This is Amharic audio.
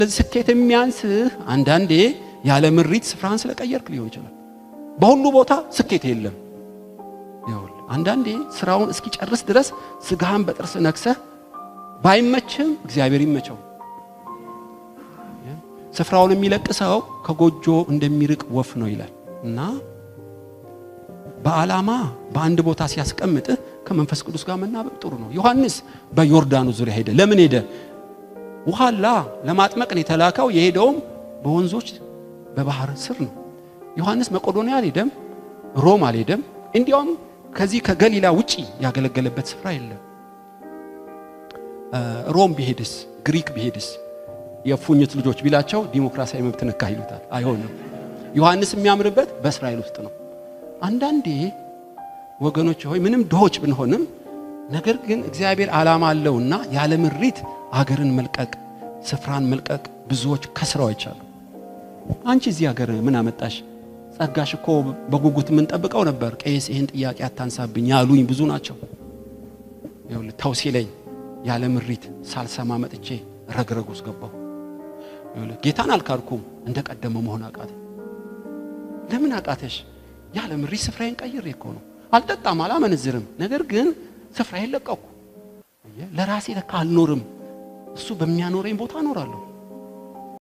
ስለዚህ ስኬት የሚያንስህ አንዳንዴ ያለ ምሪት ስፍራህን ስለቀየርክ ሊሆን ይችላል። በሁሉ ቦታ ስኬት የለም። ይኸውልህ አንዳንዴ ስራውን እስኪጨርስ ድረስ ስጋህን በጥርስ ነክሰህ ባይመችህም እግዚአብሔር ይመቸው። ስፍራውን የሚለቅ ሰው ከጎጆ እንደሚርቅ ወፍ ነው ይላል። እና በዓላማ በአንድ ቦታ ሲያስቀምጥህ ከመንፈስ ቅዱስ ጋር መናበብ ጥሩ ነው። ዮሐንስ በዮርዳኖስ ዙሪያ ሄደ። ለምን ሄደ? ውሃላ ለማጥመቅ ነው የተላከው። የሄደውም በወንዞች በባህር ስር ነው። ዮሐንስ መቄዶንያ አልሄደም፣ ሮም አልሄደም። እንዲያውም ከዚህ ከገሊላ ውጪ ያገለገለበት ስፍራ የለም። ሮም ቢሄድስ፣ ግሪክ ቢሄድስ የፉኝት ልጆች ቢላቸው ዲሞክራሲያዊ መብት ነካ ይሉታል። አይሆንም። ዮሐንስ የሚያምርበት በእስራኤል ውስጥ ነው። አንዳንዴ ወገኖች ሆይ ምንም ድሆች ብንሆንም ነገር ግን እግዚአብሔር ዓላማ አለውና ያለ ምሪት አገርን መልቀቅ፣ ስፍራን መልቀቅ ብዙዎች ከስራው አይቻሉ። አንቺ እዚህ ሀገር ምን አመጣሽ? ጸጋሽ እኮ በጉጉት የምንጠብቀው ነበር። ቄስ ይህን ጥያቄ አታንሳብኝ ያሉኝ ብዙ ናቸው። ይኸውልህ ተው ሲለኝ ያለ ምሪት ሳልሰማ መጥቼ ረግረግ ውስጥ ገባሁ። ይኸውልህ ጌታን አልካድኩም፣ እንደ ቀደመ መሆን አቃተኝ። ለምን አቃተሽ? ያለ ምሪት ስፍራዬን ቀይሬ እኮ ነው። አልጠጣም፣ አላመነዝርም፣ ነገር ግን ስፍራዬን ለቀቅኩ። ለራሴ ለካ አልኖርም፣ እሱ በሚያኖረኝ ቦታ እኖራለሁ።